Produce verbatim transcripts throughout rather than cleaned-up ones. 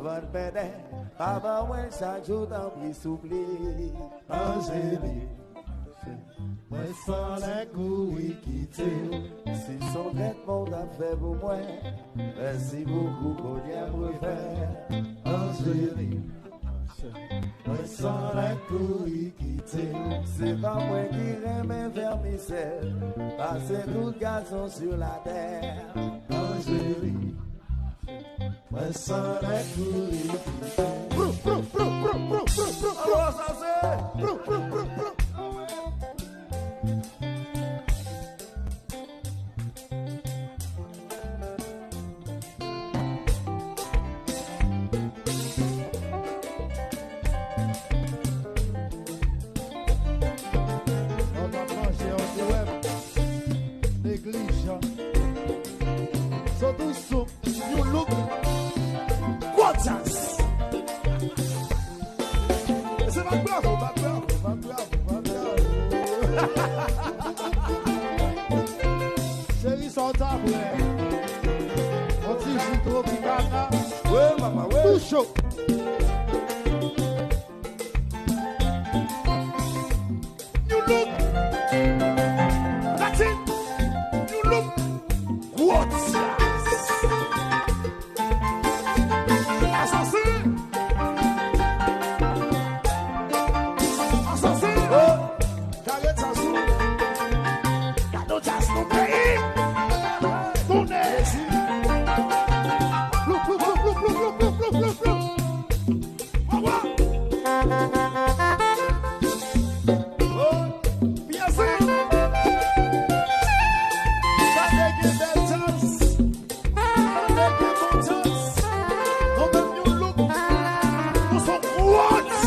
Ban m pèdè, pa ban mwen chak jou, tanpri, souple. Anjeli, mwen sanlè kouri kite w. Si s on trètman w t ap fè pou mwen, mèsi bokou, kounye a m refè. Anjeli, mwen sanlè kouri kite w. Se pa mwen ki renmen vèmisèl, pase tout gason sou latè. Anjeli, mwen sanlè kouri kite w. Prou, prou, prou, prou, prou, prou, prou, prou. Alò, sa se. Prou, prou, prou, prou. Mwen pa manje, ok, wè. Neglijan. Sot ou sou New Look. Gwo djaz. E se bat bravo, bat bravo, bat bravo, bat bravo. Cheri, sa w ta pran? On ti ji Tropicana. Wi, mama, wi. Tou cho. New Look. Latin. New Look. Gwo djaz. Asasen. Asasen. Oh. Kare djaz ou. Gade djaz nou peyi. Tounen. Plou, plou, plou. Wawa! Oh, byen se! Tande gen bèl djaz! Tande gen bon djaz! Nou menm New Look, nou se gwo djaz!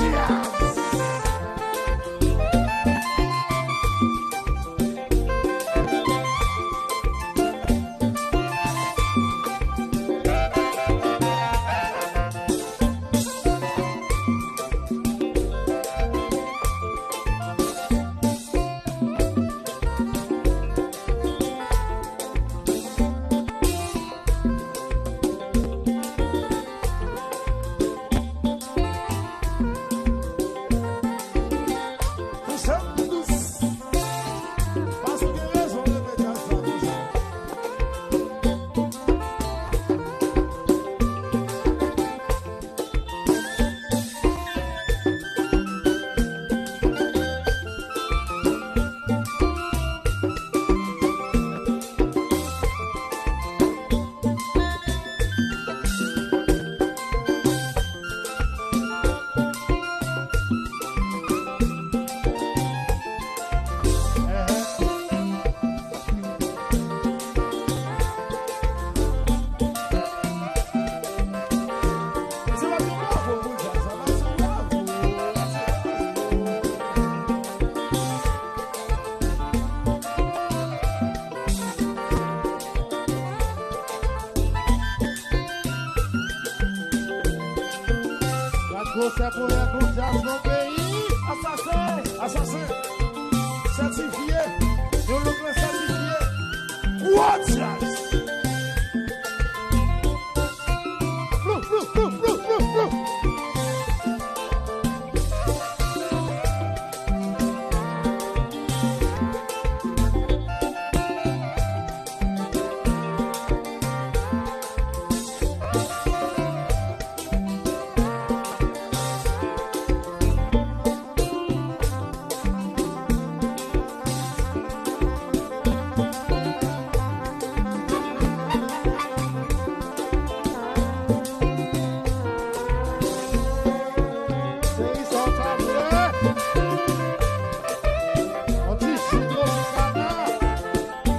Gad gwosè koulè gwo djaz nan peyi. Asasen, asasen. Sètifye. New Look lan sètifye. Gwo djaz. Flou, flou, flou.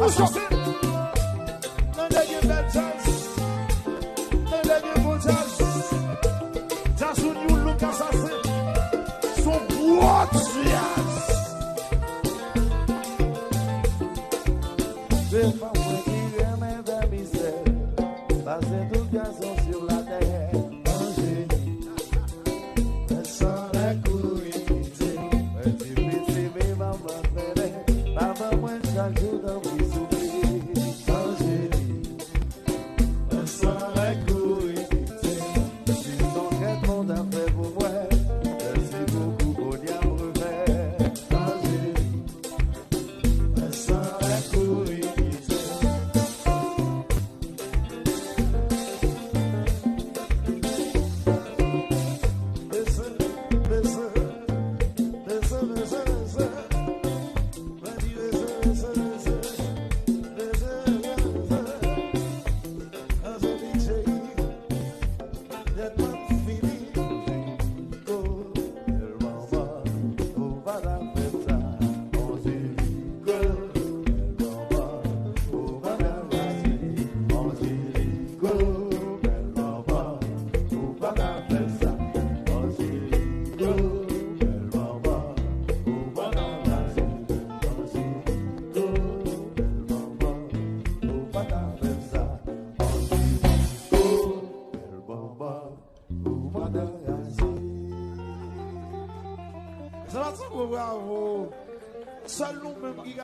Asasen! Tande gen bèl djaz. Tande gen bon djaz. Djaz ou New Look Asasen. Se on gwo djaz. Se pa mwen ki renmen vèmisèl. Pase tout gason sou latè. Anjeli. Mwen sanlè kouri kite. Mwen di piti, mi manman trennen. Pa ban mwen chak jou, tanpri, souple. Anjeli. Mwen sanlè kouri kite. Sa va ti gwo bravo. Sèl nou menm ki ka